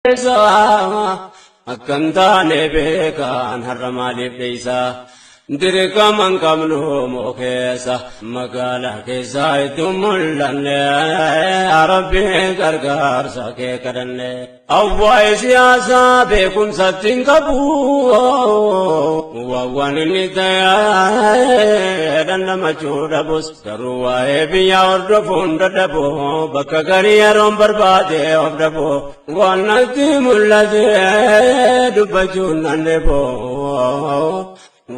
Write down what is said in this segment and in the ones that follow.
Akka hin taane beekaan har'a maaliif dheeysa? Dirqama hin qabnu moo keessa magaalaa keessaa itti mul'anne, yaa Rabbi gargaarsa kee kadhanne. Awwaa'ee siyaasaa beekumsatti hin qabu, waan inni ta'e dhandhamachuu dhabus, garuu waa'ee biyyaa hordofuun dadhabu, bakka garii yeroon barbaade of dhabu, waan natti mul'ate dubbachuun nan dhibu.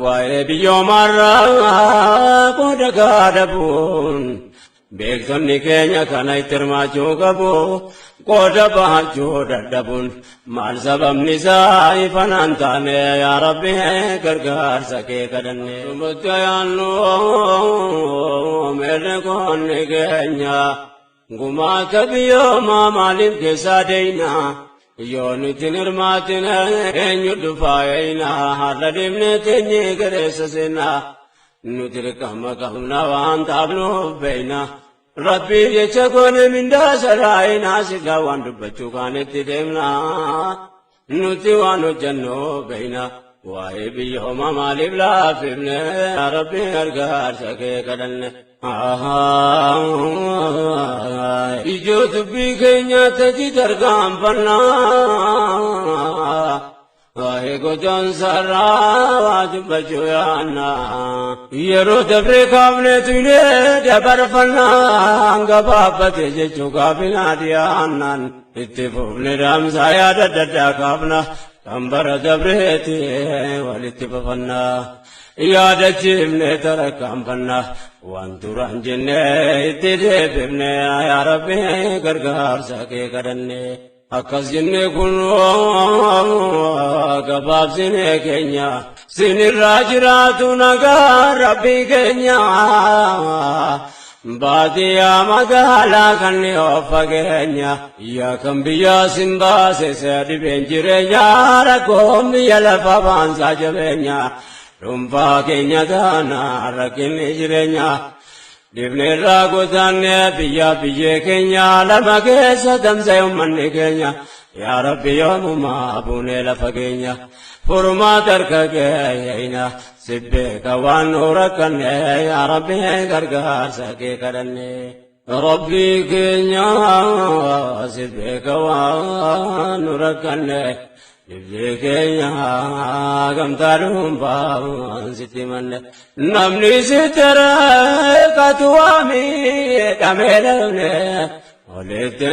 Waa'ee biyyoomarraa qooda gaadabuun beektonni keenya kana itti hirmaachuu qabu. Qooda bahachuu dadhabuun maal sababni isaa ifanaan taane, yaa Rabbi gargaarsa kee kadhanne. Dhumatti yaannu meerre qoonni keenya gumaata biyyoomaa maaliif keessaa deeyna? Yoo nuti hin hirmaatin eenyu dhufaa eeyna? Har'a dhibne teenyee gareessa seenna. Nuti dirqama qabna waan taafnuuf beeyna. Rabbii jecha goone mindaa saraayinaa, silaa waan dubbachuu kaanetti deemna. Nuti waan hojjennu beeyna. Waa'ee biyyooma maaliif laaffifne? Yaa Rabbi gargaarsa kee kadhanne. Ijoo dubbii keenya taji tarkaanfannaa. Waa'ee godansarraa waa dubbachuu yaanna. Yeroo dabree kaafnee tuylee dabarfannaa, gabaabbate jechuu gaafinaa dhiyaannaan itti fufne dhaamsaa yaada adda addaa kaafna, kan bara dabreeti walitti fufannaa. Yaadachiifne tarkaanfanna, waan duraan jenne itti deebifne, yaa Rabbi gargaarsa kee kadhanne. Akkas jenne kun gabaabsine keenya, sinirraa jiraatu nagaa Rabbii keenya. Baadiyyaa magaalaa kan of fageenya, yaa kan biyyaa sin baase dhibeen jireenya, rakkoon biyya lafa baansaa jabeenya, dhuunfaa keenya taana rakkinni jireenya. Dhibneerraa godaanne biyya biyyee keenya lama keessa tamsa'e uummanni keenya. Yaa Rabbi yoomumaa buunee lafa keenya? Furmaata harka keenya si beeka waan nu rakkanne, yaa Rabbi gargaarsa kee kadhanne. Rabbii keenya si beeka waan nu rakkanne. Dhibdee keenya gamtaa dhuunfaa sitti manne. Namni sitti rakkatu waami dhamee dhabne. Walitti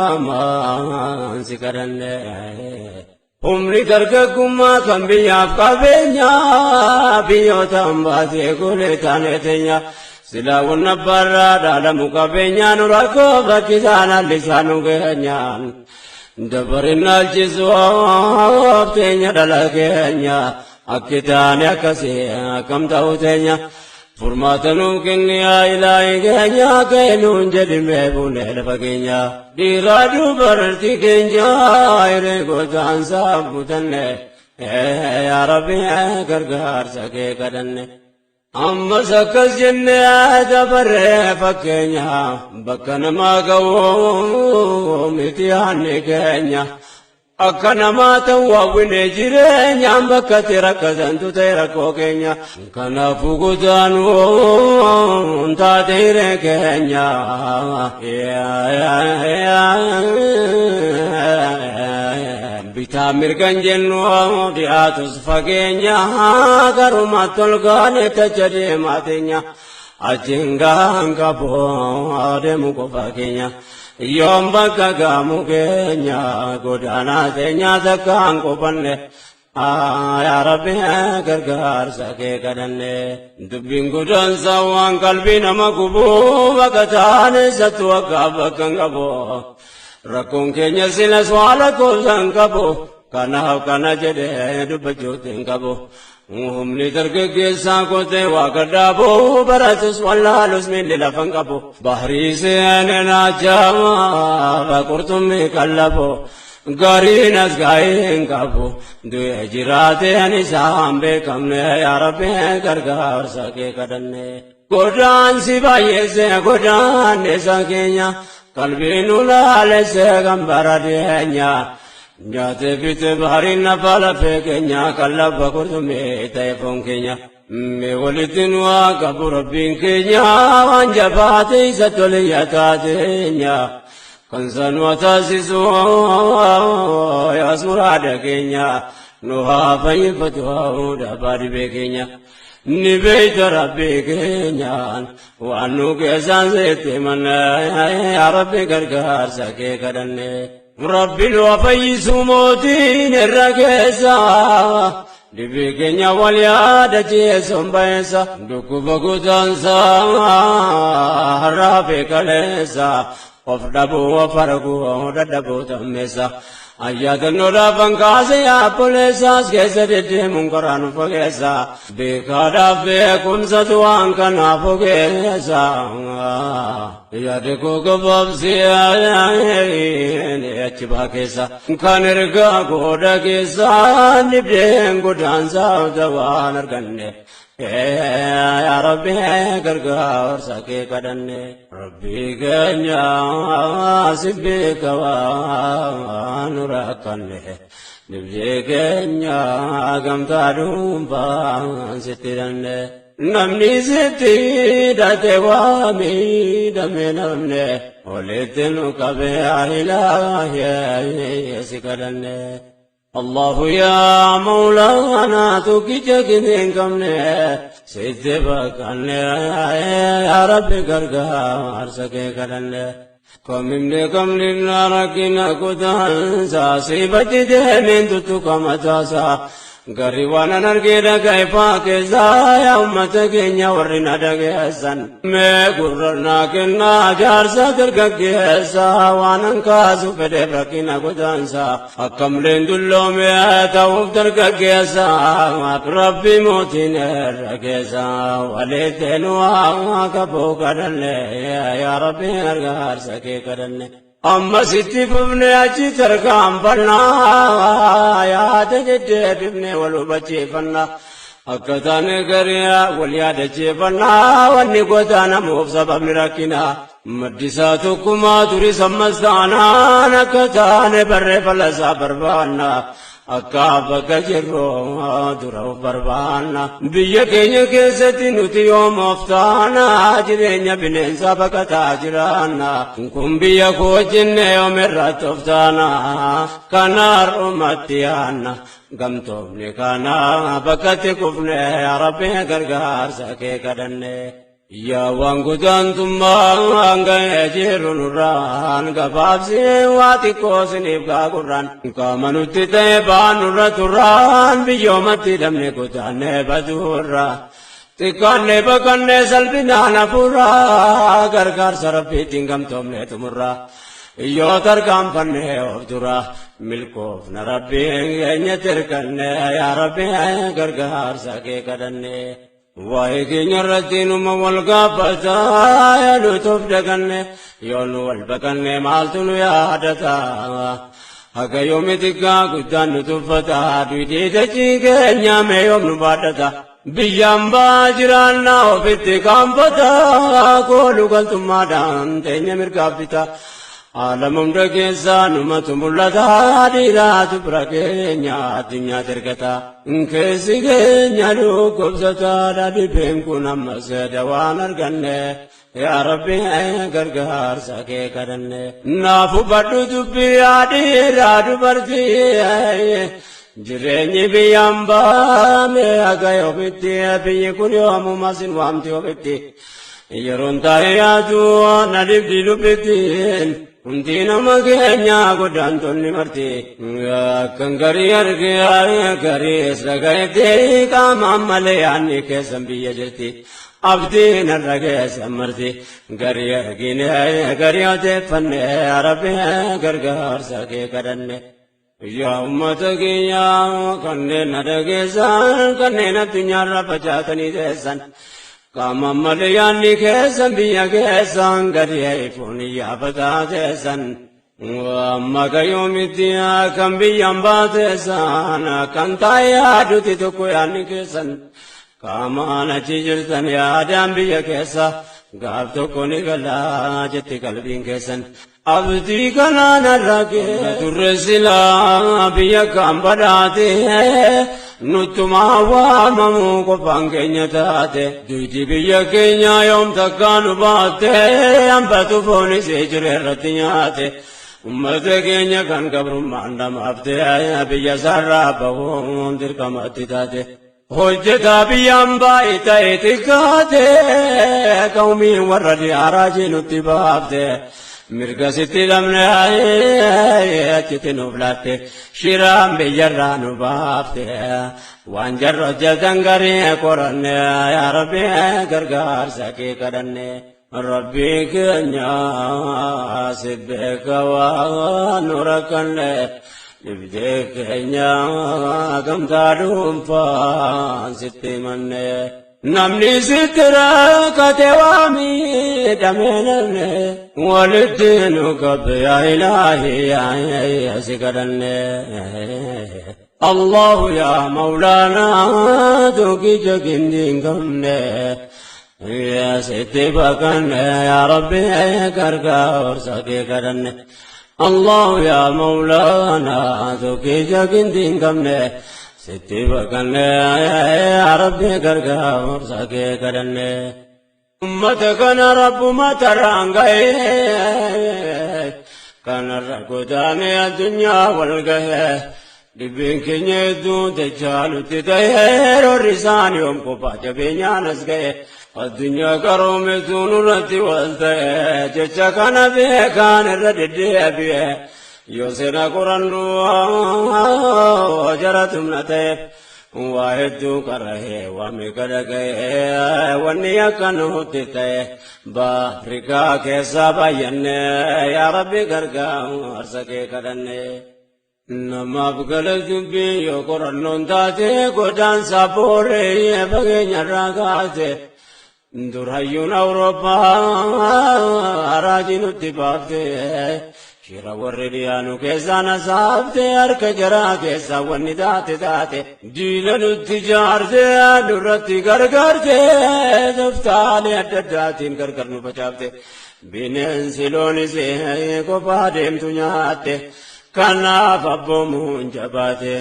qabiyaaramaan si kadhanne. Humni dargaggummaa kan biyyaaf qabeenya, biyyoota baatee golee taane teenya. Silaa wanna barraa dhaalamu qabeenya, nu rakkoo rakkisaan allisaa nu geenyaan. Dabarin naalchisuuf teenya dhala keenya, akki taane akkasii akkam ta'u teenya. Furmaata nuuf kenni yaa ilaahi keenya, ka'e nuun jedhimee buunee lafa keenya. Dhiiraa dubartii keenya hiree godaansaaf kutanne, yaa Rabbi gargaarsa kee kadhanne. Ammas akkas jennee dabarree fakkeenya, bakka namaa ga'u miti yaanni keenya. Akka namaa ta'u hawwinee jireenyaan bakka itti rakkatantu ta'e rakkoo keenya. Kanaafuu godaanuun taate hiree keenya. Bitaa mirgan jennu dhiyaatus fageenya, garuma tolgaane tacha deemaa teenya. Achiin gahan qabu deemu qofa keenya. Yoom bakka gaamu keenya godaanaa teenya takkaan qubanne. Yaa Rabbi gargaarsa kee kadhanne. Dubbiin godaansa waan qalbii nama gubu, bakka taane sattu akka bakka hin qabu. Rakkoon keenya silas waa lakkoofsa hin qabu. Kanaaf kana jedhee dubbachuutti hin qabu. Humni dargaggeessaa kotee waa gadhaabu, baratus wallaalus miilli lafa hin qabu. Bahrii seenee naachaa qurxummii qallabu. Gariin as ga'ee hin qabu. Du'ee jiraateen isaan beekamne, yaa Rabbi gargaarsa kee kadhanne. Godaansi baay'eesse godaannisa keenya qalbii nu laalesse kan bara dhiyeenya. Nyaate bite baariin nafa lafee keenya kan lafa qurxummii ta'e foon keenya. Mee walitti nu haa qabu rabbiin keenya waan jabaate isa tole taateenya. Kan sanuu taasisu yaas muraada keenya nu haa fayyifatu haa hunda dhibee keenya. Ni beeyta rabbii keenyaan waan nu keessaan seetti manne yaa rabbi gargaarsa kee kadhanne. Rabbi nu haa fayyisu mootiin irra keessa. Dhibee keenya wal yaadachiisuun bayeessa. Dhukkuba kutaansaa har'aa fi kaleessa. Of dhabuu of arguu dadhabuu tammeessa. Ayyaadannoo kaase yaabboleessaas keessa deddeemuun karaa nu fageessa. Beekaadhaaf beekumsatu waan kanaaf ogeessa. Yaada koo gabaabsee achi baa keessa. Kan ergaa gooda keessa dhibdeen godaansaa waan arganne. Yaa Rabbi gargaarsa kee kadhanne. Rabbi keenya si beeka waan nu rakkanne. Dhibdee keenya gamtaa dhuunfaan sitti hidhanne. Namni sitti hidhate waa miidhame namne. Walitti nu qabee ilaahee si kadhanne. الله يا مولانا تكجك كمne sitti baqanne yaa rabbi gargaarsa kee kadhanne. Komimne kamlina rakkina kutaansa siifatti deemeen tuttuqa mataasaa. Garri waan an argee dhaga'e faa keessaa yaa uummata keenya warri na dhageessan. Mee gurra naa kennaa jaarsa dargaggeessa waan an kaasu fedheef rakkina godaansa. Akkamleen dulloome ta'uuf dargaggeessa rabbi mootiin irra keessa. Walitti nu haa qabuu kadhanne yaa rabbi gargaarsa kee kadhanne. Amma sitti fufne achi tarkaanfannaa yaada deddeebifne wal hubachiifannaa. Akka taane garii wal yaadachiifannaa wanni goota namuuf sababni rakkinaa. Maddisaa tokkummaa turis ammas taanaan akka taane barree falasaa barbaanna. Akka bakka jirru dura of barbaanna. Biyya keenya keessatti nuti yoom of taana jireenya bineensaa baqataa jiraanna. Kun biyya koo jenne yoom irratti of taana kana har'umatti yaanna. Gamtoomni kana bakkatti kufne yaa rabbi gargaarsa kee kadhanne. Yaa waan godaantummaa ga'ee jiru nurraan gabaabsee waa xiqqoo siniif gaagurraan. Qaama nutti ta'e baanurra turraan biyyoomatti dhabne godaannee baduurra. Xiqqaannee baqannee salphinaan hafuurraa gargaarsa rabbiitiin gamtoomne xumurra. Yoo tarkaanfannee of dura milkoofna rabbiin keenya tirkanne yaa rabbi gargaarsa kee kadhanne. Waa'ee keenya irratti numa wal gaafata yaa nuti of daganne yoo nu wal baqanne maaltu nu yaadata. Haga yoomi xiqqaa guddaan nu tuffata duudii dachii keenya mee yoom nu baadhata. Biyyaan baa jiraannaa ofitti kaanfata kooluu galtummaadhaan teenya mirgaaf bita. Aalama hunda keessaa numatu mul'ata dhiiraatu bira keenya addunyaa ergata. Keessi keenya dhukkubsataadha dhibeen kun ammas dawaan arganne. Yaa Rabbi gargaarsa kee kadhanne. Naaf hubadhu dubbii yaa dhiiraa dubartii. Jireenyi biyyaan baame haga yoomitti biyyi kun yoomuma sin waamti ofitti. Yeroon taa'ee yaadu na dhibdi dubbittiin. Hundi nama keenya godaantonni marti. Akkan garii argee gariis dhagayetti qaamaan malee yaadni keessan biyya jirti. Abdiin har'a keessan marti. Garii argine garii odeeffanne rabbi gargaarsa kee kadhanne. Yaa uummata keenya kanneen na dhageessan kanneen addunyaarra facaatanii teessan. Qaama malee yaadni keessan biyya keessan gadi eefuun yaafataa teessan. Amma gayyoomitti kan biyyaan baateessan kan taa'ee yaadutti tokko yaadni keessan. Qaamaan achi jirtan yaadaan biyya keessa gaaf tokko ni galaa jetti qalbiin keessan. Abdii kanaan arragee turre silaa biyya kan badhaate nuttumaa waamamuu qofaan keenya taate. Duyti biyya keenya yoom takkaa nu baatte hambatu foonis jire irratti nyaate. Ummata keenya kan gabrummaan dhamaafte biyya sarraa bahuun dirqamatti taate. Hojjetaa biyyaan baay'ee ta'e xiqqaate qawmiin warra diyaaraa jinutti baafte. Mirga sitti dhabne achitti nuuf laatte shiraan biyyarraa nu baafte. Waan jarra hojjetan garii qoranne yaa Rabbi gargaarsa kee kadhanne. Rabbi keenya si beeka waan nu rakkanne. Dhibdee keenya gamtaa dhuunfaan sitti himanne. Namni sitti rakkate waa miidhamee namne walitti nu qabe yaa ilaahi yaa si kadhanne. Allahu yaa Mawlaanaa tokkicha gindii hin qabne. Yaa sitti baqanne yaa Rabbi gargaarsa kee kadhanne. Allahu yaa Mawlaanaa tokkicha gindii hin qabne. Sitti baqanne yaa Rabbi gargaarsa kee kadhanne. Ummata kana Rabbuma tarraan ga'ee kanarra godaanee addunyaa wal ga'ee dhibeen keenya hedduun dachaalutti ta'ee roorri isaan yoom kophaa jabeenyaan as ga'e addunyaa qaroometu nurratti wal ta'e jecha kana beekaan irra deddeebi'e yoo seena qorannu jara tumna ta'e waa hedduu qara'ee waa meeqa dhaga'ee wanni akka nutti ta'e Afrikaa keessaa baay'anne yaa Rabbi gargaarsa kee kadhanne. Namaaf gala dubbii yoo qorannoon taate godaansa booree fageenyarraa kaate. Dur hayyuun Awurooppaa raajii nutti baafte shira warri dhiyaanu keessaa na saafte harka jaraa keessaa wanni taate taate. Diina nutti jaarte nurratti gargaarte toftaalee adda addaatiin gargar nu facaafte. Bineensi loonis kophaa deemtu nyaatte kanaaf abboomuun jabaate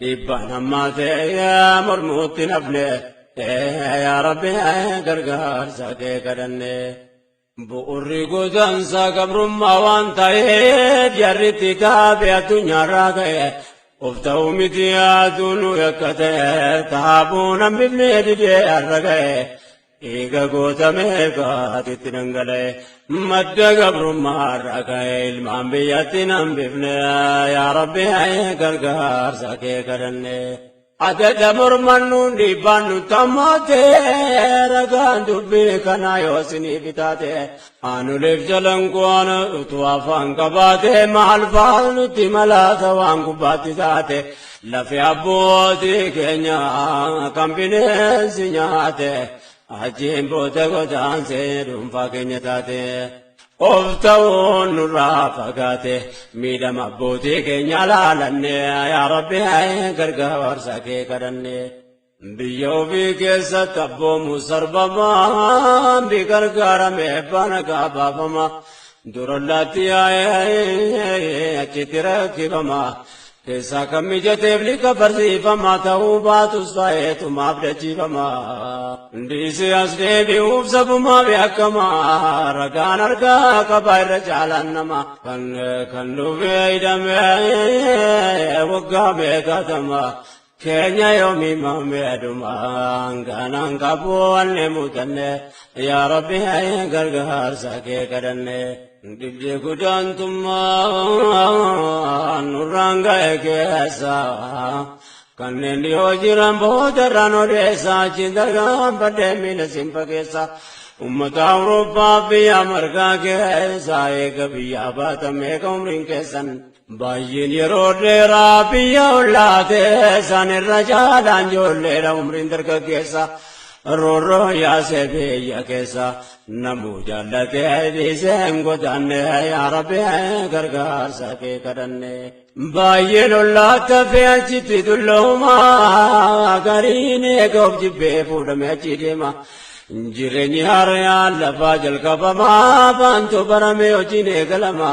dhiibbaan hammaate mormuutti nafne. Yaa Rabbi gargaarsa kee kadhanne. Bu'urri godaansa gabrummaa waan ta'eef jarritti taabe addunyaarraa ka'e. Of ta'uu miti yaaduu nu yakka ta'e taabuu hambifnee didee har'a ga'e. Dhiiga gootamee gaatitti dhangala'e madda gabrummaarraa ka'e ilmaan biyyatti hambifne yaa Rabbi gargaarsa kee kadhanne. Adada mormannuun dhiibbaan nutti hammaate ragaan dubbii kanaa yoo isiniif taate aanuleef jalan ku'aan utuu afaan qabaate maal fa'aa nutti malaata waan gubbaatti taate lafi abbootii keenya kan bineensi nyaate achiin booda godaansee dhuunfaa keenya taate. Of ta'uun nurraa fagaate miidhama abbootii keenya laalanne yaa Rabbi gargaarsa kee kadhanne. Biyya ofii keessatti abboomu sarbamaa bi gargaarame bana gaabaafama durollaatti yaa'ee achitti rakkifama. Keessaa kan mijateef liqa barsiifama ta'uu baatus ta'eetumaaf dachiifama. Dhiisee as deebi'uuf sabumaaf yakkama ragaan harkaa qabaa irra caalaan nama. Kan dhufee hidhamee waggaa meeqatama. Keenya yoomii mameedhuma kanaan qabu wanne muuxanne yaa Rabbi gargaarsa kee kadhanne. Dhibdee godaantummaa nurraan ga'e keessa kanneen dhiyoo jiran boodarraan odeessa achi dargaan badhee miila simfa keessa. Ummata Awurooppaa biyya margaa keessa eega biyyaa baatame eega umriin keessan. Baay'een yeroo dheeraa biyya ollaate isaan irra caalaan ijoolleedha umriin dargaggeessa. Roorroo yaasee biyya keessa namuu jaallatee dhiisee hin godaanne, yaa Rabbi gargaarsa kee kadhanne. Baay'een ollaatti hafee achitti dullooma, gariin eega of jibbee fuudhamee achi deema. Jireenyi haaraan lafaa jalqabamaa, baantuu baramee hojiin eegalama.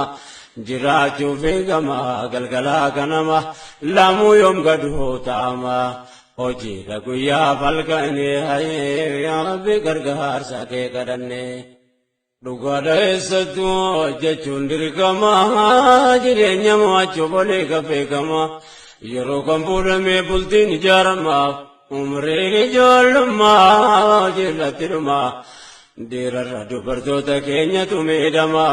Jiraachuuf eegama galgalaa ganama, lamuu yoom gaduu ta'ama. Hojiidha guyyaa falqanii, yaa Rabbi gargaarsa kee kadhanne. Dhugaadha, eessattuu hojjechuun dirqama, jireenya mo'achuuf olii beekama. Yeroo kan fuudhamee bultiin ijaarama, umriin ijoollummaa hojiirratti dhuma. Dhiirarra dubartoota keenyatu miidhama.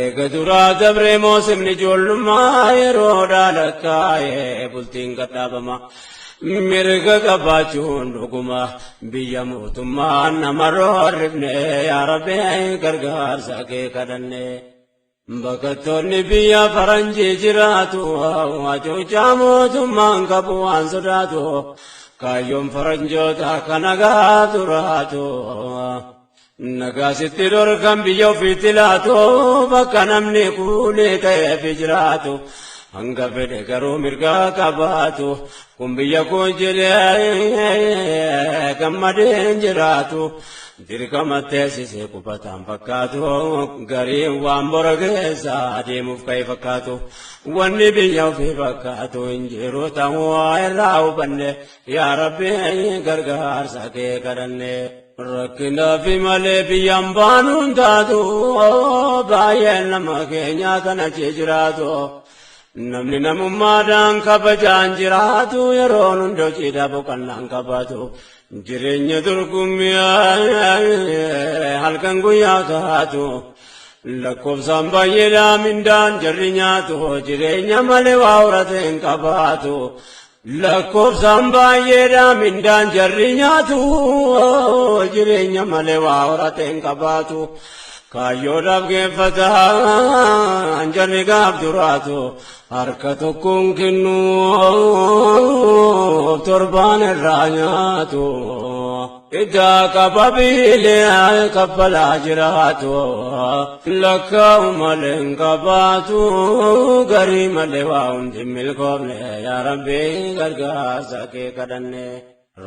Eega duraa dabree moosimni ijoollummaa, yeroo dhaalakkaa'ee bultiin gadhaabama. Mirga qabaachuun dhuguma, biyya mootummaan nama roorrifne, yaa Rabbi gargaarsa kee kadhanne. Bakattoonni biyya faranjii jiraatu, hacuuccaa mootummaan qabu waan sodaatu, kaayyoon faranjoota kana gaaturaatu. Nagaasitti dhorkan biyya ofiitti laatu, bakka namni kuulee ta'eef jiraatu. Hanga fedhe garuu mirga qabaatu, kun biyya koo jedhee gammadeen jiraatu. Dirqama teessisee qubataan fakkaatu, gariin waan bora keessa adeemuuf ka'e fakkaatu. Wanni biyya ofii fakkaatu hin jiru ta'uu irraa hubanne, yaa Rabbi gargaarsa kee kadhanne. Rakkinaa fi malee biyyaan baanuun taatu, baay'een nama keenyaa kan achi jiraatu. Namni namummaadhaan kabajaan jiraatu, yeroon hunda hojiidhaa boqonnaan qabaatu. Jireenya dorgommii halkan guyyaa taatu. Lakkoofsaan baay'eedhaa mindaan jarri nyaatu, jireenya malee waa horate hin qabaatu. Lakkoofsaan baay'eedhaa mindaan jarri nyaatu, jireenya malee waa horate hin qabaatu. Kaayyoodhaaf geeffataan jarri gaaf duraatu, harka tokkoon kennuuf torbaan irraa nyaatu. Iddaa qaba biilee kaffalaa jiraatu, lakkaa'u malee hin qabaatu, garii malee waa hundi milkoofne, yaa Rabbi gargaarsa kee kadhanne.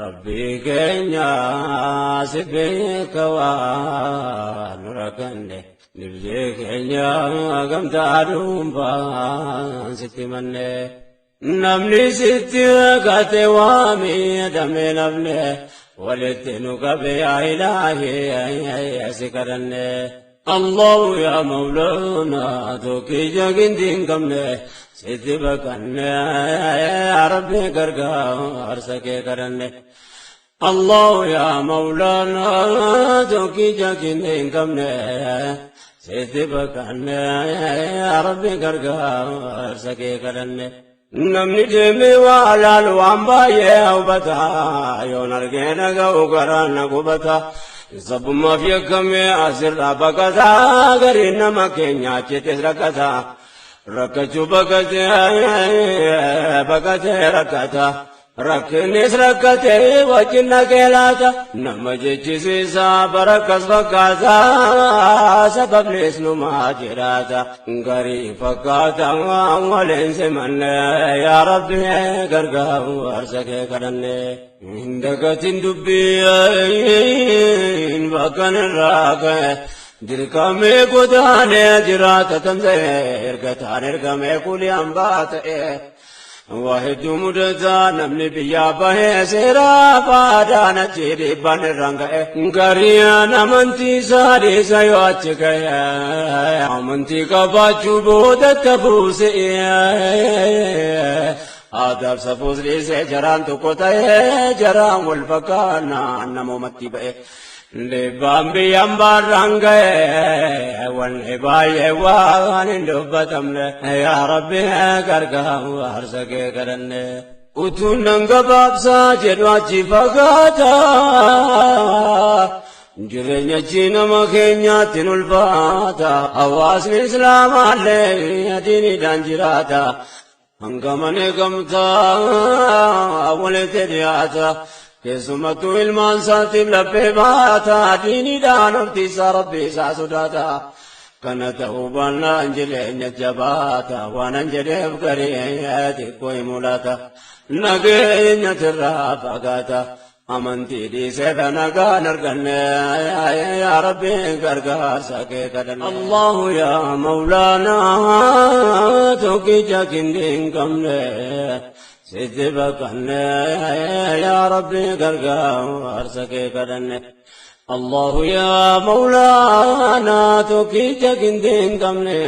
Rabbii keenya si beeka waa nu rakkanne. Nibdee keenya gamtaa dhuunfaan sitti manne. Namni sitti kate waa miidhamee nafne, walitti nu qabe yaa Ilaahi si kadhanne. Allahu yaa Mawlaana, tokkicha gindi hin qabne, sitti baqanne, yaa Rabbi gargaarsa kee kadhanne. Allahu yaa Mawlaana, tokkicha gindi hin qabne, sitti baqanne, yaa Rabbi gargaarsa kee kadhanne. Namni deemee waa laalu waan baay'ee hubata, yoon argee dhaga'u garaan na gubata. Sabummaaf yakkamee asirraa baqata, gariin nama keenya achittis rakkata. Rakkachuu baqatee baqatee rakkata. Rakkinnis rakkatee wajjin dhaqee laata. Nama jechisiisa barakkas fakkaata, sababnis numaa jiraata. Garii fakkaata waliin simanne, yaa Rabbi gargaarsa kee kadhanne. Hin dagatin dubbiin bakka irraa ka'e. Dirqamee godaanee jiraata tamsa'e, ergataan ergamee kulii hambaa ta'e. Waa hedduu mudataa namni biyyaa bahee, seeraa faadaan achi dhiibbaan irraan ga'e. Gariin amantii isaa dhiisa yoo achi ga'e. Amantii qabaachuu boodatti buuse. Aadaaf safuus dhiisee jaraan tokko ta'ee, jaraan wal fakkaannaan namoomatti ba'e. Dhiibbaan biyyaan baarraan ga'e, wanni baay'ee waan hin dubbatamne, yaa Rabbi gargaarsa kee kadhanne. Utuun nan gabaabsaa jedhu achi fagaata. Jireenya achi nama keenyaatti ulfaata. Hawaasni Islaamaallee adiiniidhaan jiraata. Hanga malee gamtaa walitti dhiyaata. Keessumattuu ilmaan isaatiif laphee baata. Diiniidhaan hortiisaa Rabbi isaa sodaata. Kana ta'uu baannaan jireenya jabaata. Waanan jedheef garii xiqqoo himulaata. Nageenya sirraa fagaata. Amantii dhiisee nagaan arganne, yaa Rabbi gargaarsa kee kadhanne. Allahu yaa Mawlaanaa, tokkicha kindii hin qabne, sitti baqanne, yaa Rabbi gargaarsa kee kadhanne. Allahu yaa Mawlaanaa, tokkicha kindii hin qabne,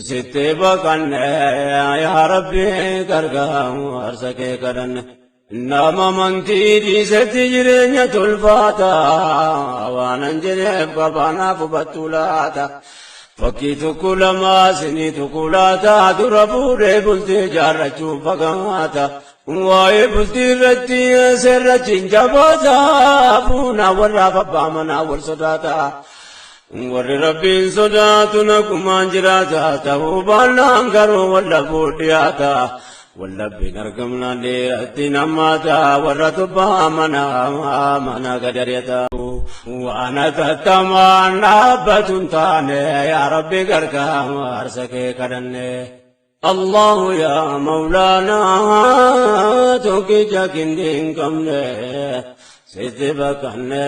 sitti baqanne, yaa Rabbi gargaarsa kee kadhanne. Nama amantii dhiisetti jireenya tolfaata. Waanan jedheef qabaanaaf hubattuu laata. Fakkii tokko lama sinii tokko laata. Dura fuudhee bultii jaarrachuuf fagaata. Waa'ee bultii irratti seerrachi hin jabaata. Fuunaa warraaf abbaa manaa wal sodaata. Warri Rabbiin sodaatu nagumaan jiraata. Ta'uu baannaan garuu wal dhabuu dhiyaata. Wallabbiin argamnaan dhiiratti namaata. Warra tubbaa mana gadariata. Waan atattamaan dhaabbatu hin taane, yaa Rabbi gargaarsa kee kadhanne. Allahu yaa Mawlaanaa, tokkicha kindii hin qabne, sitti baqanne,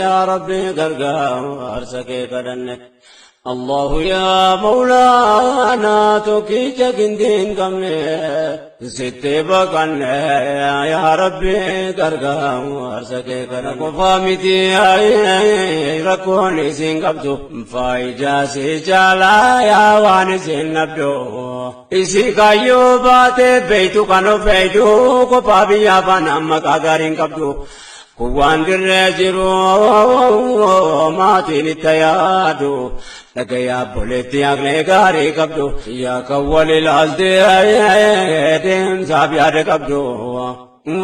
yaa Rabbi gargaarsa kee kadhanne. Allahu yaa Mawlaanaa, tokkicha kindii hin qabne, sitti baqanne, yaa Rabbi gargaarsa kee kadhanne. Qofaa miti rakkoon isin qabdu, faayidaa si jaalaa yaa waan isin dhabdu. Isi kaayyoo baatee beeytu kan of eeydu, kophaa biyyaa faana maqaa gaarii hin qabdu. Kun waan dirree jiru maatiin itti yaadu. Dhagayaa obboleetti haqnee gaarii qabdu. Yaa kan wal ilaaltee deemsaaf yaada qabdu.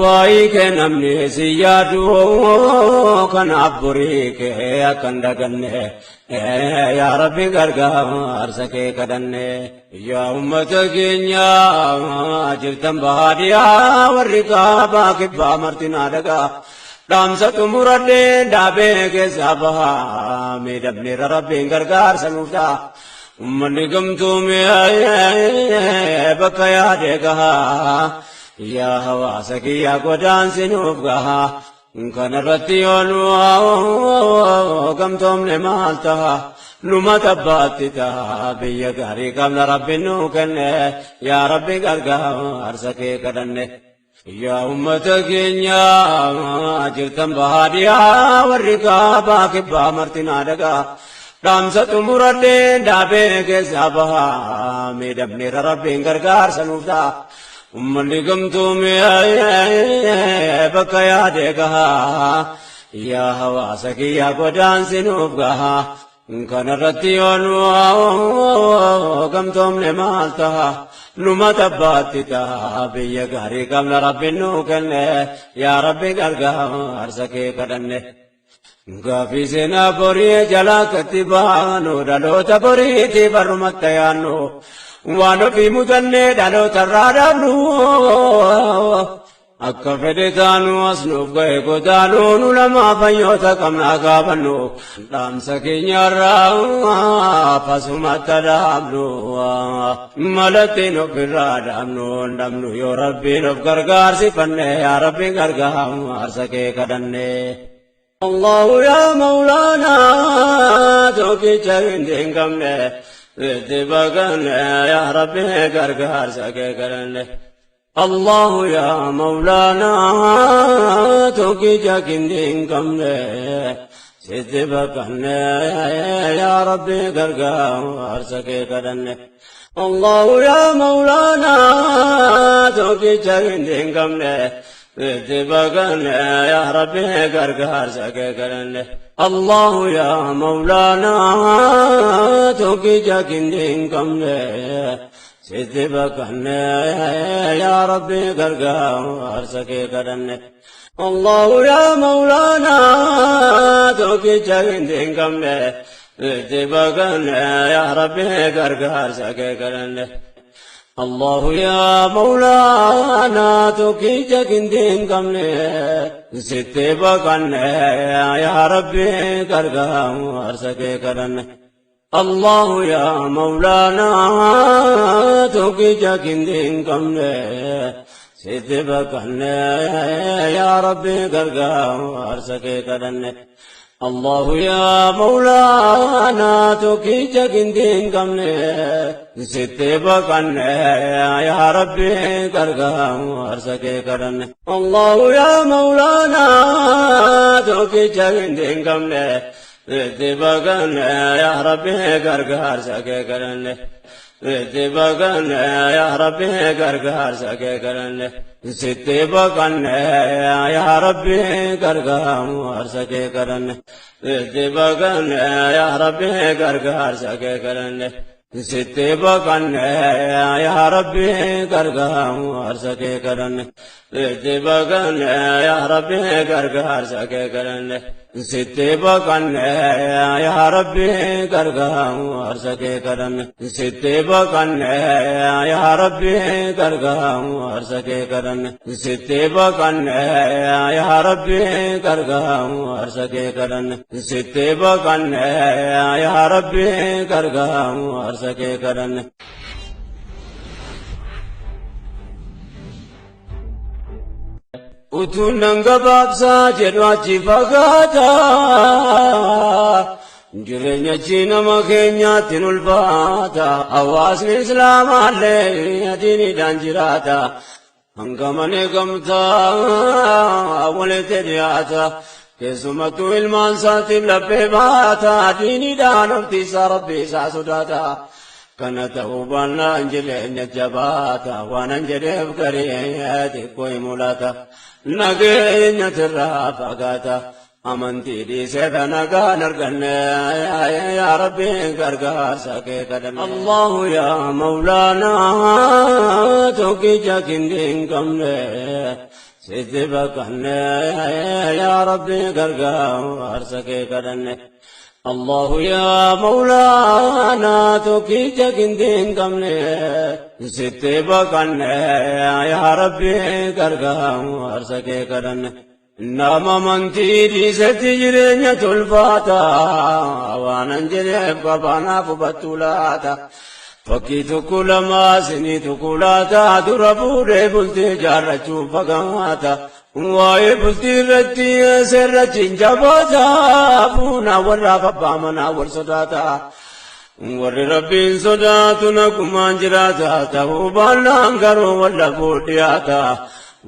Waa'ee kee namni si yaadu, kanaaf borii kee akka hin daganne, yaa Rabbi gargaarsa kee kadhanne. Yaa uummata keenya jirtan baadiyyaa, warri kaabaa kibbaa martinaa dhagaa. Dhaamsa xumuradhee dhaabee keessaa bahaa, miidhamneerra, Rabbiin gargaarsa nuuf ta'a. Uummanni gamtoomee bakka yaade gahaa. Yaa hawaasa kiyyaa, godaansi nuuf gahaa. Kanarratti yoo nu gamtoomne maal ta'a? Numa tabbaatti ta'a. Biyya gaarii qabna, Rabbi nuu kenne. Yaa Rabbi gargaarsa kee kadhanne. Yaa uummata keenya jirtan baadiyyaa, warri kaabaa kibbaa martinaa dhagaa. Dhaamsa xumuradhee dhaabee keessaa bahaa, miidhamneerra, Rabbiin gargaarsa nuuf ta'a. Uummanni gamtoomee bakka yaade gahaa. Yaa hawaasa kiyyaa, godaansi nuuf gahaa. Kanarratti yoo nu gamtoomne maal ta'a? Numa tabbaatti ta'a. Biyya gaarii qabna, Rabbi nuu kenne. Yaa Rabbi gargaarsa kee kadhanne. Gaaffii seenaa borii jalaa katti baanu, dhaloota boriiti barrumatti yaannu, waan ofii mudannee dhaloota irraa dhaabnu. Akka fedhe taanu as nuuf ga'e godaanu, nu lamaa fayyoota qabnaa gaafannu, dhaamsa keenyarraa fasumatti dhaabnu, malattiin ofirraa dhaabnu dhabnu yoo Rabbiin of gargaarsifanne, yaa Rabbi gargaarsa kee kadhanne. Allahu yaa Mawlaanaa, tokkicha hin qabne, itti baqanne, yaa Rabbi gargaarsa kee kadhanne. Allahu yaa Mawlaanaa, tokkicha hin qabne, sitti baqanne, yaa Rabbi gargaarsa kee kadhanne. Allahu yaa Mawlaanaa, tokkicha hin qabne, itti baqanne, yaa Rabbi gargaarsa kee kadhanne. Allahu yaa Mawlaanaa, tokkicha hin qabne, sitti baqanne, yaa Rabbi gargaarsa kee kadhanne. Allahu yaa Mawlaanaa, tokkicha hin qabne, itti baqanne, yaa Rabbi gargaarsa kee kadhanne. Allahu yaa Mawlaanaa tokkicha qindii hin qabne sitti baqanne yaa Rabbi gargaarsa kee kadhanne. Allahu yaa Mawlaanaa tokkicha qindii hin qabne sitti baqanne yaa Rabbi gargaarsa kee kadhanne. Allahu yaa Mawlaanaa tokkicha qindii hin qabne sitti baqanne yaa Rabbi gargaarsa kee kadhanne. Allahu yaa Mawlaanaa tokkicha qindii hin qabne sitti baqanne yaa Rabbi gargaarsa kee kadhanne. Sitti baqanne yaa Rabbi gargaarsa kee kadhanne. Sitti baqanne yaa Rabbi gargaarsa kee kadhanne. Sitti baqanne yaa Rabbi gargaarsa kee kadhanne. Sitti baqanne yaa Rabbi gargaarsa kee kadhanne. Sitti baqanne yaa Rabbi gargaarsa kee kadhanne. Sitti baqanne yaa Rabbi gargaarsa kee kadhanne. Sitti baqanne yaa Rabbi gargaarsa kee kadhanne. Sitti baqanne yaa Rabbi gargaarsa kee kadhanne. Sitti baqanne yaa Rabbi gargaarsa kee kadhanne. Utuun nan gabaabsaa jedhu achi fagaata. Jireenya achi nama keenyaatti ulfaata. Hawaasni Islaamaallee adiiniidhaan jiraata. Hanga malee gamtaa walitti dhiyaata. Keessumattuu ilmaan isaatiif laphee baata. Diiniidhaan abdiisaa Rabbi isaa sodaata. Kana ta'uu baannaan jireenya jabaata. Waanan jedheef garee xiqqoo hin mul'ata. Nageenya sirraa fagaata. Amantii dhiisee nagaan arganne yaa Rabbi gargaarsa kee kadhanne. Allahu yaa Mawlaanaa tokkicha qindii hin qabne sitti baqanne yaa Rabbi gargaarsa kee kadhanne. Allahu yaa Mawlaanaa tokkicha qindii hin qabne sitti baqanne yaa Rabbi gargaarsa kee kadhanne. Nama amantii dhiisetti jireenya tolfaata. Waanan jedheef qabaanaaf hubattuu laata. Fakkii tokko lama sinii tokko laata. Dura fuudhee bultii jaarrachuuf fagaata. Waa'ee bultii irratti seerrachi hin jabaata. Fuunaa warraaf abbaa manaa wal sodaata. Warri Rabbiin sodaatu nagumaan jiraata. Ta'uu baannaan garuu wallabuu dhiyaata.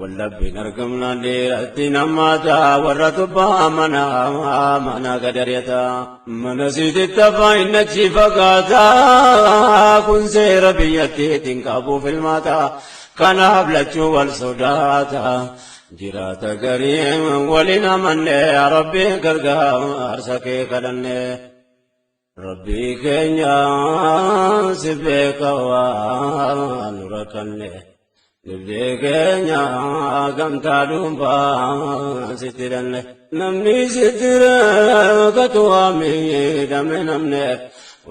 Wallabbiin argamnaan dhiiratti namaata. Warra tubbaa mana mana gadariyata. Mana siititti afaan hin achi fagaata. Kun seera biyyattiitiin qabuuf ilmaata. Kanaaf lachuu wal sodaata. Jiraata gariin waliin amanne Rabbi gargaarsa kee kadhanne. Rabbi keenya si beeka waan nu rakkanne. Dubbii keenya gamtaa dhuunfaa sitti hidhanne. Namni sitti rakkatu waa miidhame namne.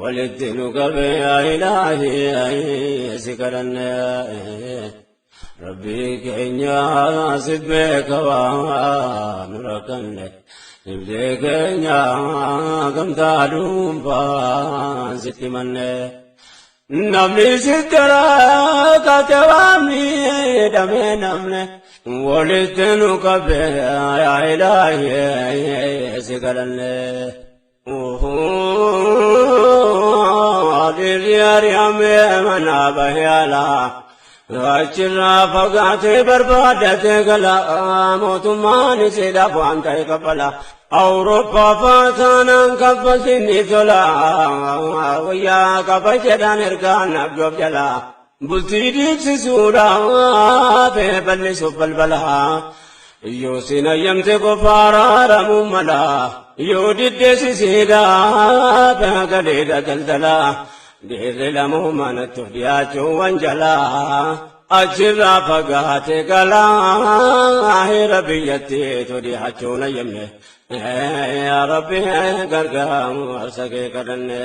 Walitti nu qabe yaa Ilaahi si kadhanne. Rabbi keenya si beeka waan nu rakkanne. Dubbii keenya gamtaa dhuunfaa sitti manne. Namni sitti rakkate waa miidhame namne. Walitti nu qabe yaa Ilaahi si kadhanne. Dhiirri ari'amee manaa bahee alaa. Achirraa fagaatee barbaadatee gala. Mootummaan isiidhaaf waan ta'e kaffala. Awurooppaa faataanaan kaffaltiin ni tola. Wayyaa qaba jedhaan ergaan abjoof jala. Bultii dhiibsisuudhaaf bal'isuuf balbala. Yoo sin ayyamte qofa araaramuu mala. Yoo diddeessisiidhaaf galeedha daldala. Dhiirri lamuu manatti dhiyaachuu wanjala. Achirraa fagaate gala. Heera biyyattiitu dhiyaachuun ayyamne. Yaa Rabbi gargaarsa kee kadhanne.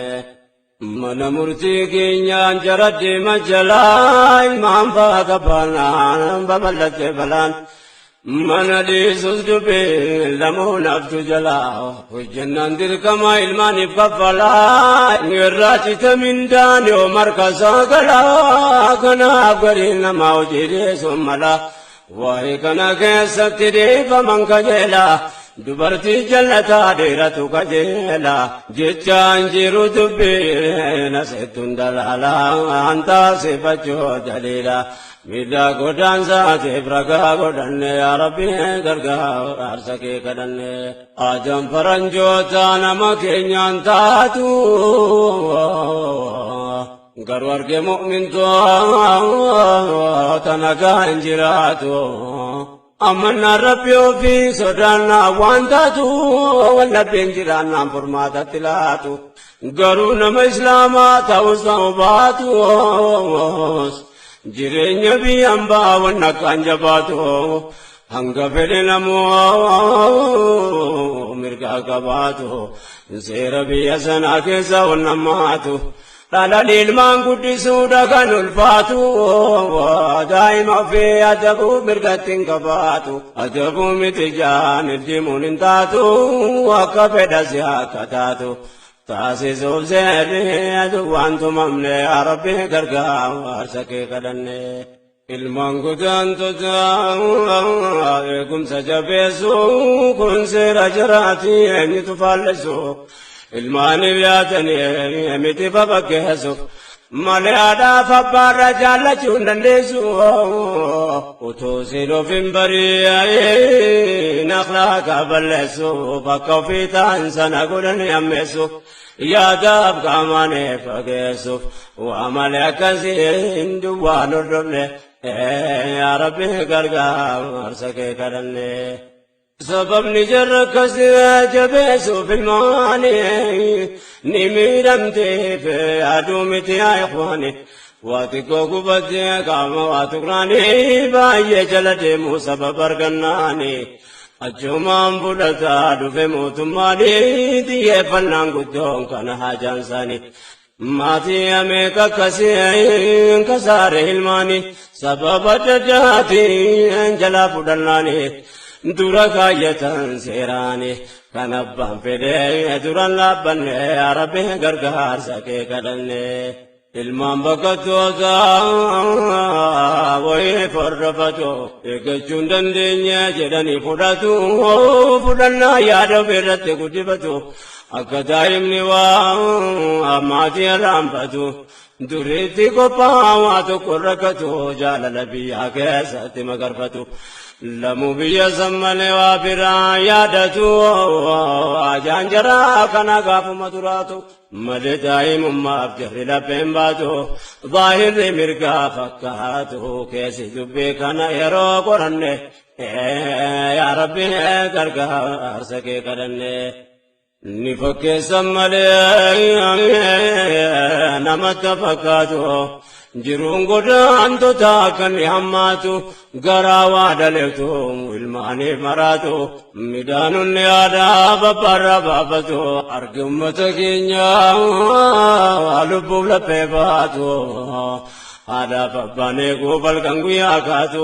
Mana murtii keenyaan jara deema jalaa ilmaan fa'aa qabaanaan babal'atte balaan. Mana dhiisus dubbii lamuun haftu jalaa hojjannaan dirqama ilmaaniif kaffalaa irraa cita mindaan yoo marka saagalaa kanaaf gariin namaa hojii dhiyeessuun mala waa'ee kana keessatti dhiifaman kajeelaa dubartii jallataa dheeratu kajeelaa jechaan jiru dubbii nasettuun dalaalaa antaasifachuu daliila. Miidhaa godaansaatiif ragaa godhanne yaa Rabbi gargaarsa kee kadhanne. Aadaan faranjoota nama keenyaan taatu garuu arge mu'mintoota nagaa hin jiraatu. Amannaan Rabbi ofii sodaannaa waan taatu wallabbiin jiraannaan furmaatatti laatu. Garuu nama Islaamaa ta'us ta'uu baatus. Jireenya biyyaan baawwan akkaan jabaatu hanga fedhe namoo mirgaa qabaatu seera biyya sanaa keessa wannammaatu dhalan ilmaan guddisuudha kan ulfaatu daa'ima ofii adabuu mirgatti hin qabaatu adabuu miti jaan ildimuun hin taatu akka fedha si akka taatu. Taasisuuf seerri waan tumamne yaa Rabbi gargaarsa kee kadhanne. Ilmaan godaantota eegumsa jabeessu kun seera jaraati eenyutu faallessu. Ilmaaniif yaadanii miti babakkeessu. Malee haadhaaf abbaarra jaallachuu hin dandeessu. Utuu siin of hin bari'in akhlaaqa balleessu bakka ofii ta'an sana godhanii ammeessu. Yaadaaf qaamaan fageessuuf waa malee akkasiin duwwaan hordofne yaa Rabbi gargaarsa kee kadhanne. Sababni jarra akkasii jabeessuuf ilmaani ni miidhamteef aduu miti yaa ikhwaani. Waa xiqqoo gubattee qaama waa tuqnaani baay'ee jala deemuu sababa argannaani. Achumaan fudhataa dhufe mootummaani xiyyeeffannaan guddoon kana haajaan isaanii. Maatii ameeka akkasii kasaare ilmaani sababa adda addaatiin jalaa fudhannaani. Dura kaayyatan seeraani kan abbaan fedhe duran dhaabbanne yaa Rabbi gargaarsa kee kadhanne. Ilmaan baqattoota wayii hordofatu eeggachuu hin dandeenye jedhanii fudhatu fudhannaa yaada ofirratti guddifatu akka daa'imni waa maatii irraanfatu duriitti qophaa'aa tokko rakkatu jaalala biyyaa keessatti magarfatu. Lamuu biyya san malee waa biraa yaadatu ajaan jaraa kana gaafuma turaatu malee daa'imummaaf jarri lapheen baatu baahirri mirgaa fakkaatu keessi dubbii kana yeroo qoranne yaa Rabbi gargaarsa kee kadhanne. Ni fakkeessan malee namatti fakkaatu jiruun godaantota akka ni hammaatu garaa waa dhaleetu ilmaaniif maraatu midhaanonni aadaa babbaarraa baafatu argi ummata keenya lubbuuf laphee baatu haadhaaf abbaan eeguu balkan guyyaa kaatu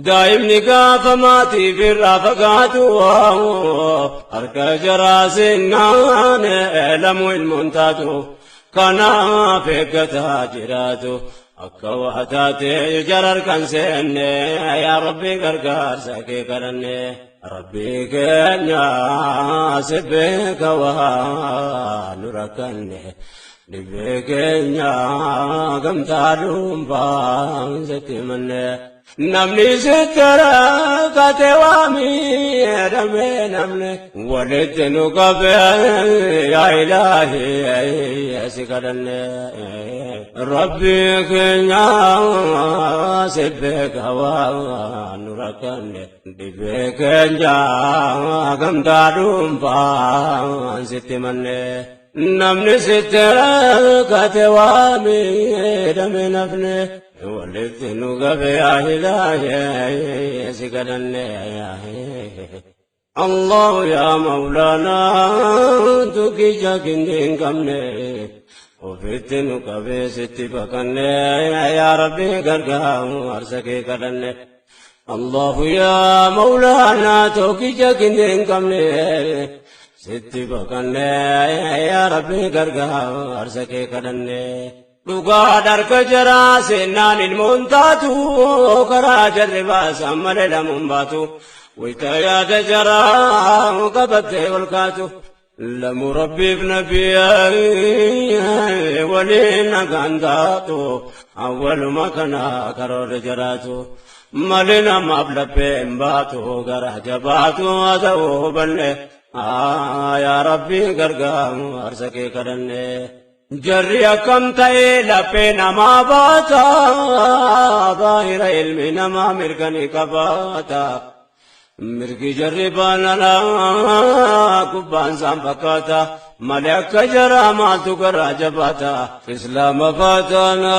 daa'imni gaafa maatiif irraa fagaatu harka jaraa seennaan lamuu ilmoon taatu kanaaf eeggataa jiraatu akka waa taatee jara harkan seenne yaa Rabbi gargaarsa kee kadhanne. Rabbi keenya si beeka waa nu rakkanne dhibee keenya gamtaa dhuunfaan sitti himanne. Namni sitti rakkate waa miidhame namni walitti nu qabe yaa ilaahi si kadhanne. Rabbi keenya si beeka waa nu rakkanne dhibee keenya gamtaa dhuunfaan sitti himanne. Namni sitti rakkate waa miidhame nafne walitti nu qabe yaa ilaahi si kadhanne. Allah yaa Mawlaana tukicha kindeen qabne Ofitti nu qabee sitti baqannee yaa Rabbi gargaaru harsa kee kadhanne. Allahu yaa Mawlaanaa tokkicha kennee hin qabne sitti baqannee yaa Rabbi gargaaru harsa kee kadhanne. Dhugaa dharka jaraa seennaan ilmoon taatu karaa jarri baasan malee lamuun baatu. Wayita yaada jaraa qabattee ol kaatu. Lamu rabbiif nabiyyi waliin nagaan taatu awwaluma kana karoora jiraatu. Malee namaaf lapheen baatu gara jabaatu haa ta'uu hubanne. Yaa Rabbi gargaaru harsa kee kadhanne. Jarri akkam ta'ee laphee namaa baata baay'ira ilmi namaa mirga ni qabaata. Mirgi jarri baanalaa gubbaan isaan fakkaata malee akka jaraa maaltu garaa jabaata. Islaama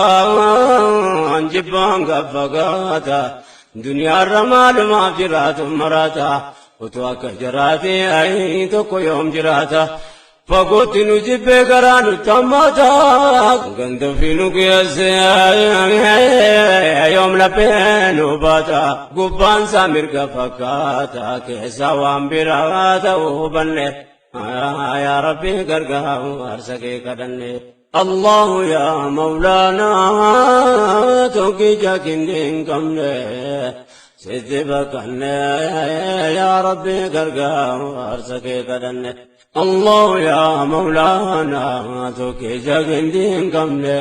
faataanaan jibbaan gaffagaata. Duniyaarra maalumaaf jiraatu maraata. Utuu akka jaraati tokko yoom jiraata. Fagootti nu jibbee garaa nutti hammaata. Ganda ofii nu geesse yoom laphee nu baata. Gubbaan isaa mirga fakkaata keessa waan biraa ta'uu hubanne. Yaa Rabbi gargaaru harsa kee kadhanne. Allahu yaa Mawlaanaa tokkicha kennee hin qabne. Sitti baqanne yaa Rabbi gargaaru harsa kee kadhanne. Allahu yaa Mawlaanaa tokkicha kennee hin qabne.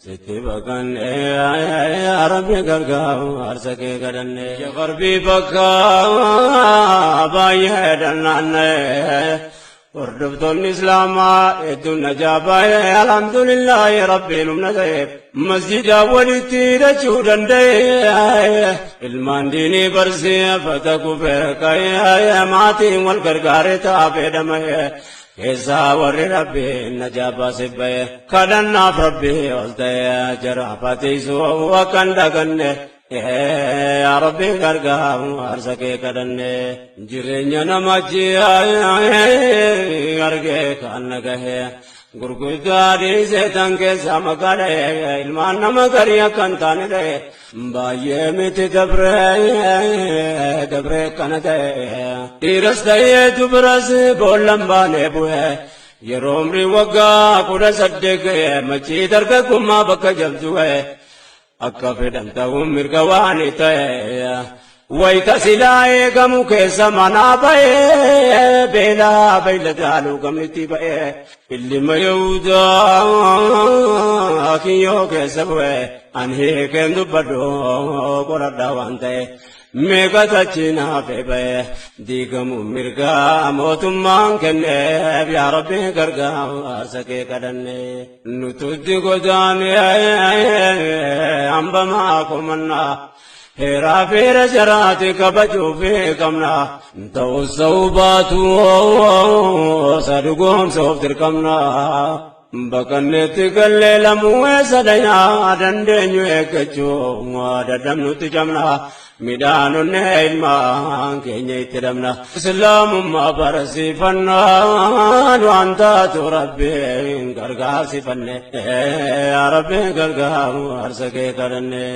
Sitti baqanne yaa Rabbi gargaaru harsa kee kadhanne. Ya Garbii bakka baay'ee dhannaanne. Hordoftoonni Islaamaa hedduun najaa baay'ee alhamdulillaahi Rabbiin humna ta'eef masjida walitti hidhachuu danda'e. Ilmaan diinii barsiifata kufee ka'ee maatiin wal gargaaree taa'ee dhama'e. Keessaa warri Rabbiin najaa baasee ba'e kadhannaaf Rabbii ol ta'e jara fatiisuu akka hin daganne. Yaa Rabbi gargaaru harsa kee kadhanne. Jireenya namachi argee kan nagahe. Gurguddaa dhiisee tan keessa maqaa ilmaan nama garii akka hin taane ta'e. Baay'ee miti dabree dabree kana ta'e. Dhiiras ta'ee dubaras boollan baanee bu'e. Yeroo umrii waggaa 18 ga'e machii dargaggummaa bakka jabdu ga'e. Akka fedhan ta'uun mirga waan ta'e. Wayita silaa eegamu keessa manaa ba'ee beelaa beeyladaaluu gamnitti ba'ee illima Yahudaa kiyyoo keessa bu'e ani hiikeen dubbadhu qoradhaa waan ta'e. Meeqa tachiin hafee ba'e diigamu mirgaa mootummaan kenneef yaa Rabbi gargaaru harsa kee kadhanne. Nututti godaanee hambamaa komannaa. Heeraa feera jaraati kabajuu fi qabna. Ta'us ta'uu baatu sadugoomsuuf dirqamna. Baqanneetti gallee lamuu eessa dhayaa dandeenyu eeggachuu dadhabnutti cabna. Midhaanonni ilmaan keenya itti dhabna. Islaamummaa barsiifannaan waan taatu Rabbiin gargaarsifanne. Yaa Rabbi gargaaru harsa kee kadhanne.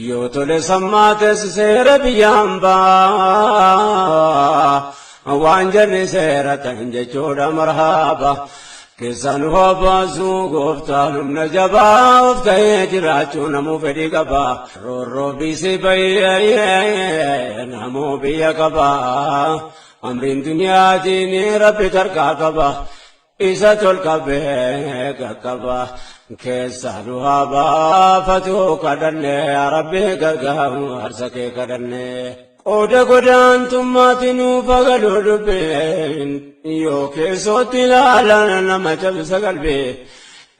Yoo tole sammaates seera biyyaan baa waan jarri seera ta'in jechuudha marhaaba. Keessaan hoo baasuu gooftaan humna jabaa of ta'ee jiraachuu namuu fedhii qaba. Roorroo biisii bayyee namuu biyya qaba. Amriin duniyaatiin Rabbi tarkaa qaba. Isa tolqabee qaqqaba. Keessaa nu haa baafatu kadhanne yaa Rabbi gargaaru harsa kee kadhanne. Qooda godaantummaatti nuuf agaluu dubbeen yoo keessootti ilaalan nama cabsa qalbii.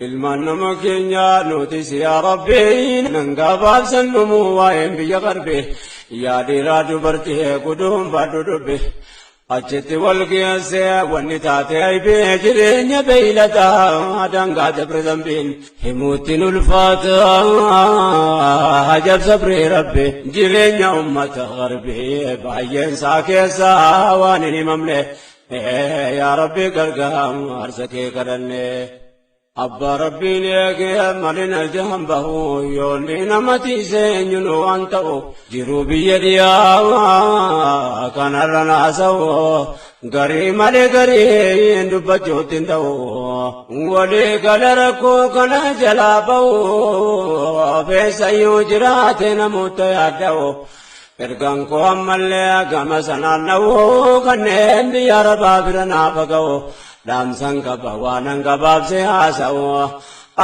Ilmaan nama keenyaa nutis yaa Rabbi nan gabaabsan dhumuu waa'een biyya qarbi. Yaa dhiiraa dubartii guduunfadhu dubbi. Achitti wal geessee wanni taate aybee jireenya beeyladaa daangaa dabre zambiin himuutti ulfaata ajab sabree Rabbi jireenya ummata garbii baay'een isaa keessaa waan hin himamne yaa Rabbi gargaaru harsa kee kadhanne. Abbaa Rabbiin eegee malina jahan bahu yoonni nama tiisee eenyuun waan ta'u jiru biyya dhiyaa kanarra naasa'u garii malee garii dubbachuutti hin ta'u. Walii gala rakkoo kana jalaa bahu feessayyuu jiraate namoota yaadda'u. Ergaan koo ammallee gama sanaan dha'u kanneen biyya arabaa bira naafa ga'u. Dhaamsan qaba waanan gabaabsee haasa'u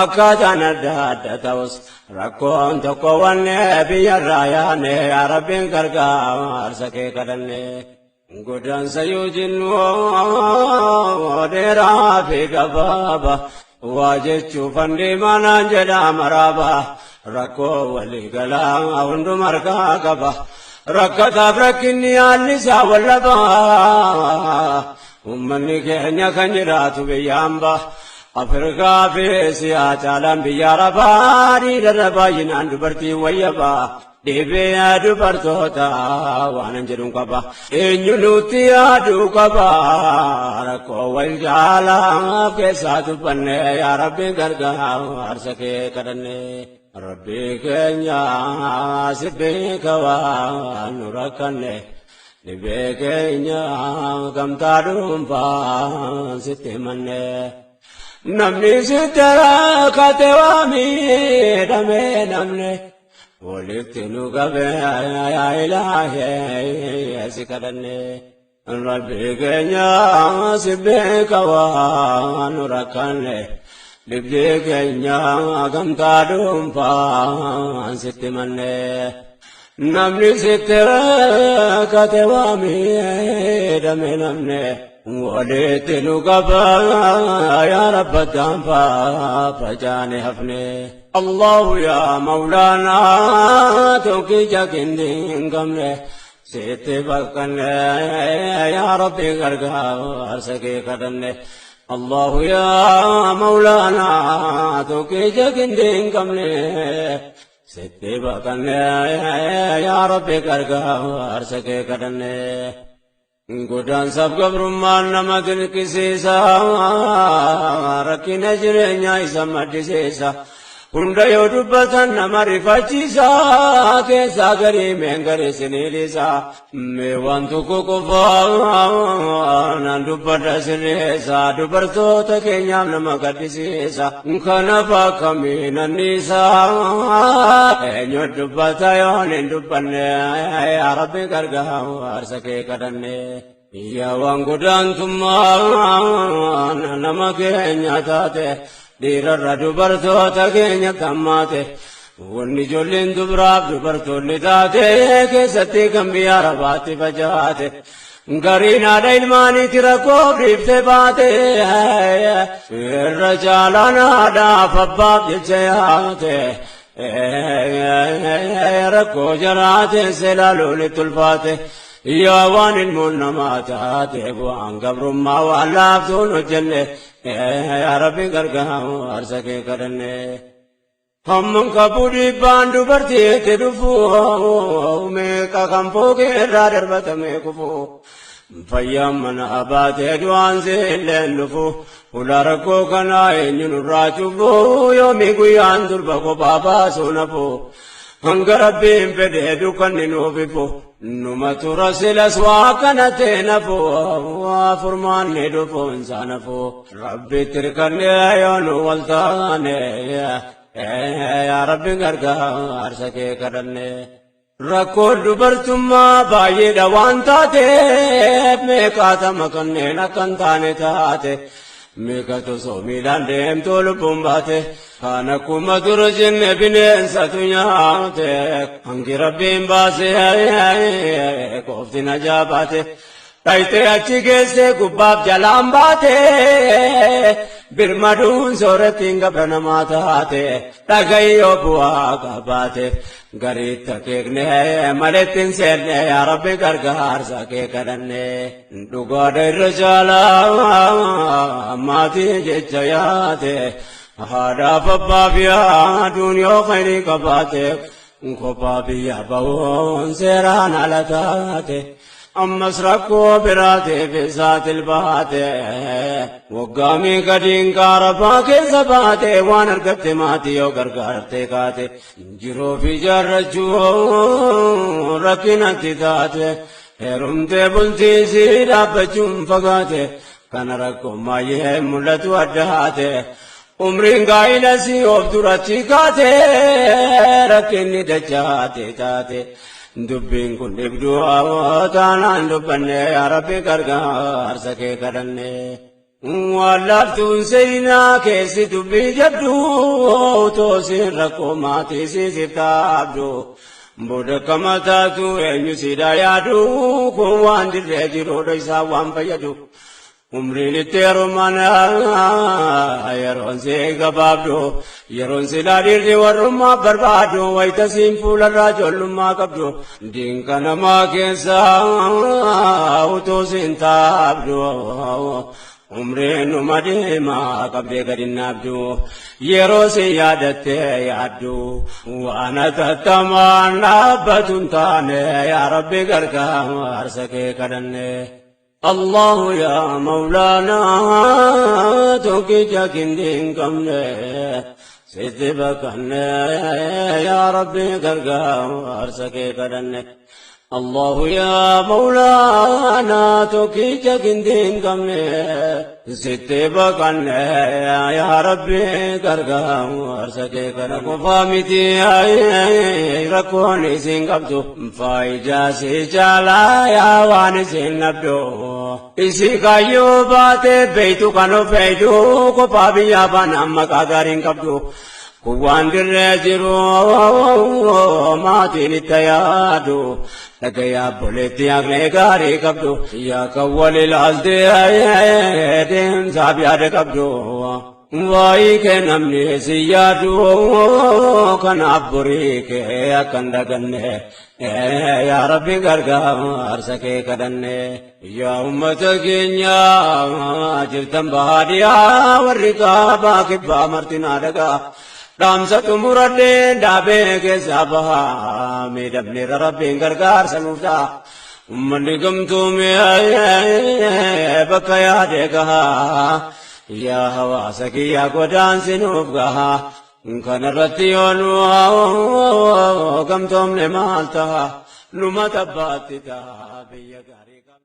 akkaataan adda adda ta'us rakkoon tokko wanne biyyarraa yaane yaa Rabbiin gargaarsa kee kadhanne. Godaansa yoo jennu dheeraa fi gabaaba waa jechuuf deemaa naan jedha maraaba rakkoo walii galaa hunduma harkaa qaba. Rakkataaf rakkinni haalli isaa wallabaa. Uummanni keenya kan jiraatu biyya hambaa Afrikaa fi Eesiyaa caalaan biyya Arabaa dhiirarra baay'inaan dubartii wayyabaa. Dhibee dubartoota waan hin jedhuun qaba. Eenyu nutti yaaduu qaba. Rakkoo wal jaalaaf keessaa dubbanne yaa Rabbi gargaarsa kee kadhanne. Rabbi keenya si beeka waan nu rakkanne. Dhibee keenya gamtaa dhuunfaa sitti himanne. Namni sitti rakkate waa miidhame namni. Walitti nu qabe yaa ilaahee si kadhanne. Rabbi keenya si beeka waan nu rakkanne. Dhibdee keenya gamtaa dhuunfaa sitti himanne. Namni sitti rakkate waa miidhame namni. Walitti nu qaba yaa Rabba gaanfaa facaane hafne. Allahu yaa Mawlaanaa tokkicha qindii hin qabne. Sitti bakkanne yaa Rabbi gargaarsa kee kadhanne. Allahu yaa Mawlaanaa tokkicha qindii hin qabne. Sitti bakkanne yaa Rabbi gargaarsa kee kadhanne. Godaansaaf gabrummaan nama dinqisiisa rakkina jireenyaa isa maddisiisa. Hunda yoo dubbatan nama rifachiisa keessaa garii meen garii siniidhiisa. Mee waan tokko qofaa naan dubbadha sirreessa dubartoota keenyaaf nama gaddisiisa. Kanaaf akkamiin anniisa eenyu dubbata yoon hin dubbanne yaa Rabbi gargaarsa kee kadhanne. Yaa waan godaantummaa nama keenya taate dhiirarra dubartoota keenya tammaate. Wanni ijoolleen dubaraaf dubartoonni taate keessatti kan biyya arabaatti facaate. Gariin haadha ilmaaniiti rakkoof dhiiftee baate. Irra caalaan haadhaaf abbaaf jecha yaate. Rakkoo jaraate seelaaluun itti ulfaate. Yaa waan ilmoon namaa taate bu'aan gabrummaa waan laaftuun hojjenne. Yaa Rabbi gargaarsa kee kadhanne. Hamman qabu dhiibbaan dubartiitti dhufu meeqa kan fooqee irraa darbatamee kufu. Fayyaan mana baatee du'aan seelleen dhufu. Ulaa rakkoo kanaa eenyu nurraa cufu yoomii guyyaan durba kophaa baasuu nafu. Hanga Rabbiin fedhee dukkanni nuuf ifu. Numa tura silas waa kana ta'e nafu. Furmaanni dhufuun isaa nafu. Rabbitti hirkannee yoo nu wal taane. Yaa Rabbi gargaarsa kee kadhanne. Rakkoon dubartummaa baay'eedha waan taateef meeqaatama kanneen akka hin taane taate. Meeqatu osoo miilaan deemtuu lubbuun baate. Kaan akkuma dura jenne bineensatu nyaate. Hangi Rabbiin baasee qofti najaa baate. Dhayitee achi geessee gubbaaf jalaan baate. Birmaduun soorattiin gabra namaa taate. Dhagayyoo bu'aa qabaate. Gariitti akeekne maletti hin seenne yaa Rabbi gargaarsa kee kadhanne. Dhugaadha irra caalaa maatii jecha yaate. Haadhaaf abbaaf yaaduun yoo khayrii qabaate. Kophaa biyya bahuun seeraan ala taate. Ammas rakkoo biraatiif isaatil baate waggaa meeqa diinqaa rafaa keessa baate waan argatte maatii yoo gargaarte kaate jiruuf ijaarrachuu rakkinatti taate heerumtee bultiisii dhaabbachuun fagaate kana rakkoon baay'ee mul'atu adda haate umriin gaa'ila si of duratti kaate rakkinni dachaate taate. Dubbiin kun dhibduu taanaan dubbanne yaa Rabbi gargaarsa kee kadhanne. Waan laaftuun seenaa keessi dubbii jabdu toosiin rakkoo maatii siisiif taabdu. Booda akkama taatu eenyu siidhaa yaadu kun waan dirree jiruudha isaa waan fayyadu. Umriin itti heeruman yeroon si gabaabdu yeroon silaa dhiirri warrummaa barbaadu wayita siin fuularraa ijoollummaa qabdu diinqa namaa keessa utuu siin taabdu umriin numa deemaa qabdee gadi naabdu yeroo si yaadatte yaaddu waan atattamaan dhaabbatu hin taane yaa Rabbi gargaarsa kee kadhanne. الله يا مولانا توكي كندين كمني ستبكني يا ربي غرغار سكي كدني الله يا مولانا توكي كندين كمني ستبكني يا ربي غرغار سكي كدني قفامتي ركوني سين قبضو فايجا سي جالا يا وان سين نبدو isi kaayyoo baate beeytu kan of eeydu kophaa biyyaa baanaan maqaa gaariin qabdu kun waan dirree jiru maatiin itti yaadu dhagayaa obboleetti haqnee gaarii qabdu yaa kan wal ilaaltee deemsaaf yaada qabdu. Waa'ee kee namni si yaadu kanaaf borii kee akka hin daganne yaa Rabbi gargaarsa kee kadhanne. Yaa uummata keenya jirtan baadiyyaa warri kaabaa kibbaa martinaa dhagaa. Dhaamsa xumuradhee dhaabee keessaa bahaa miidhamneerra Rabbiin gargaarsa nuuf ta'a. Uummanni gamtoomee bakka yaade gahaa. Yaa hawaasa kiyyaa godaansi nuuf gahaa. Kanarratti yoo nu gamtoomne maal ta'a? Numa tabbaatti ta'a biyya gaarii.